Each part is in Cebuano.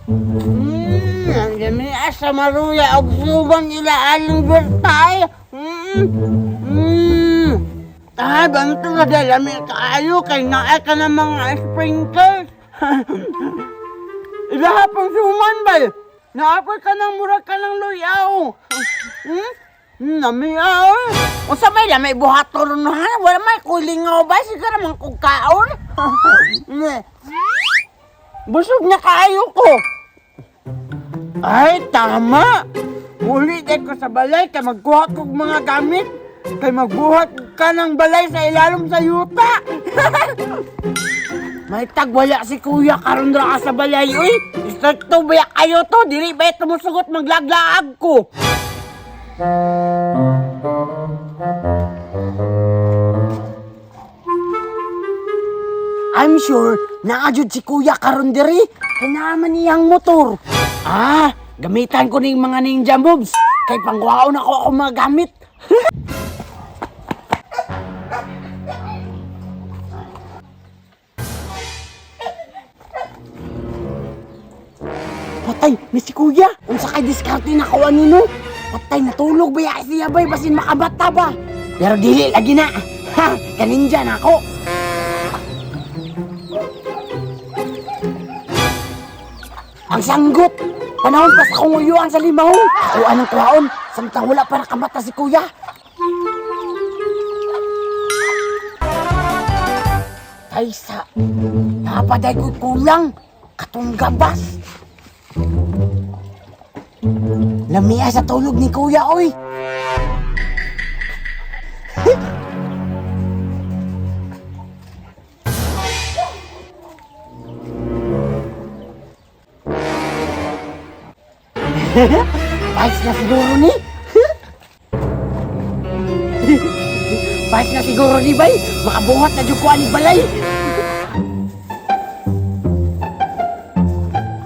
Ang dami sa maruya og suban ila aling bertay. Ah, ganito na dahil lami kaayo kay naa ka ng mga sprinkles. Ilaha pang suman ba? Naapoy ka ng murag ka ng luyaw. Hmm? Lami ah, oy. Unsa may lamay buhaton ron ha? Wala may kulingaw ba? Siguro man kog kaon. Busog na kaayo ko. Ay, tama! Muli din ko sa balay kay magkuha kog mga gamit. Kay magbuhat ka ng balay sa ilalom sa yuta. May tagwala si kuya karon ra ka sa balay, uy. Istrikto ba kayo to? Dili ba tumusugot maglaglaag ko? I'm sure naajud si kuya karon diri. Kay naa man niyang motor. Ah, gamitan ko ning mga ninja moves. Kay pangkuhaon ako akong mga gamit. Patay, ni si kuya. Unsa kay diskarte na ko anino? Patay, natulog ba ya siya bay basin makabata ba? Pero dili lagi na. Ha, kaninja na ako. Ang sanggot! Panahon pa sa kong uyuan sa limaw. Ako anong kuhaon, samtang wala pa nakamata si kuya. Ay sa, napaday ko'y kulang. Katong gabas. Lamia sa tulog ni kuya, oy. Pais na siguro ni. Pais na siguro ni, bay. Makabuhat na jud ko ani balay.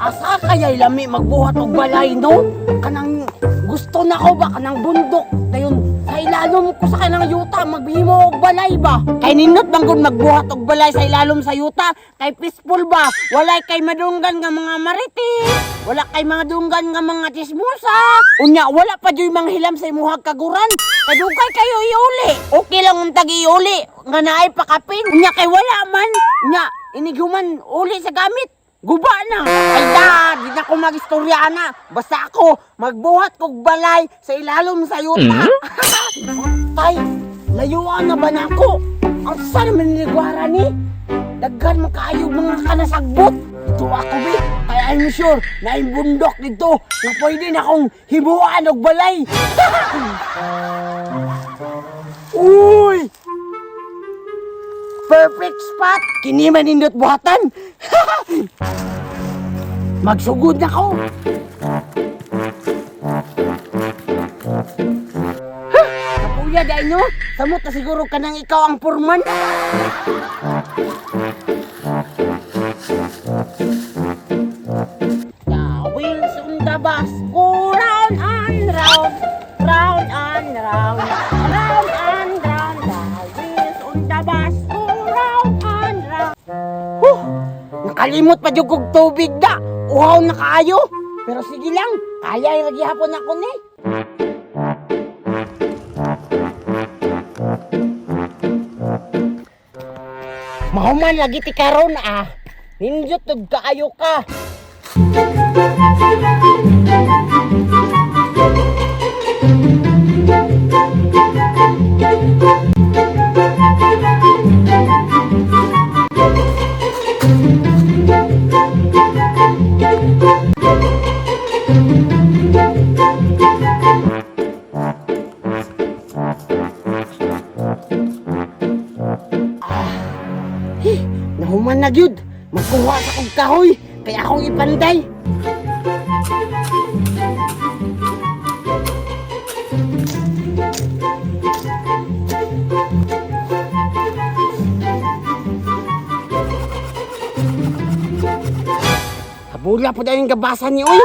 Asa kaya'y lami magbuhat og balay, no? Kanang gusto na ko ba kanang bundok dayon sa ilalom ko sa kanang yuta maghimo og balay ba? Kay nindot bang gud magbuhat og balay sa ilalom sa yuta? Kay peaceful ba? Walay kay madunggan nga mga marites, wala kay mga dunggan nga mga chismosa. Unya wala pa juy manghilam sa imuhag kaguran. Kay dugay kayo iuli. Okay lang untag iuli nga naay pakapin. Unya kay wala man. Unya inighuman uli sa gamit. Guba na! Ay da, di na ko magistorya na. Basta ako, magbuhat kog balay sa ilalom sa yuta. Tay, layuan na ba na ako? Ang saan naman niliguara ni? Daghan mo kaayo mga kanasagbot. Ito ako be, kaya I'm sure na yung bundok dito na pwede na akong himuan og balay. Uy! Perfect spot! Kini man nindot buhatan! Magsugod na ko! Huh! Kapuya dahil no? Samot na siguro ka nang ikaw ang purman. The wheels on the bus go round and round, round and round, round and round. The wheels on the bus go round and round. Huh! Nakalimot pa jud kog tubig da. Uhaw na kaayo. Pero sige lang, kaya lagi hapon ako ni. Mahuman lagi ti karon ah. Nindot og kaayo ka. Nahuman na gyud. Magkuha sa kog kahoy kay akong ipanday. Habula po dahil yung gabasan niyo, uy.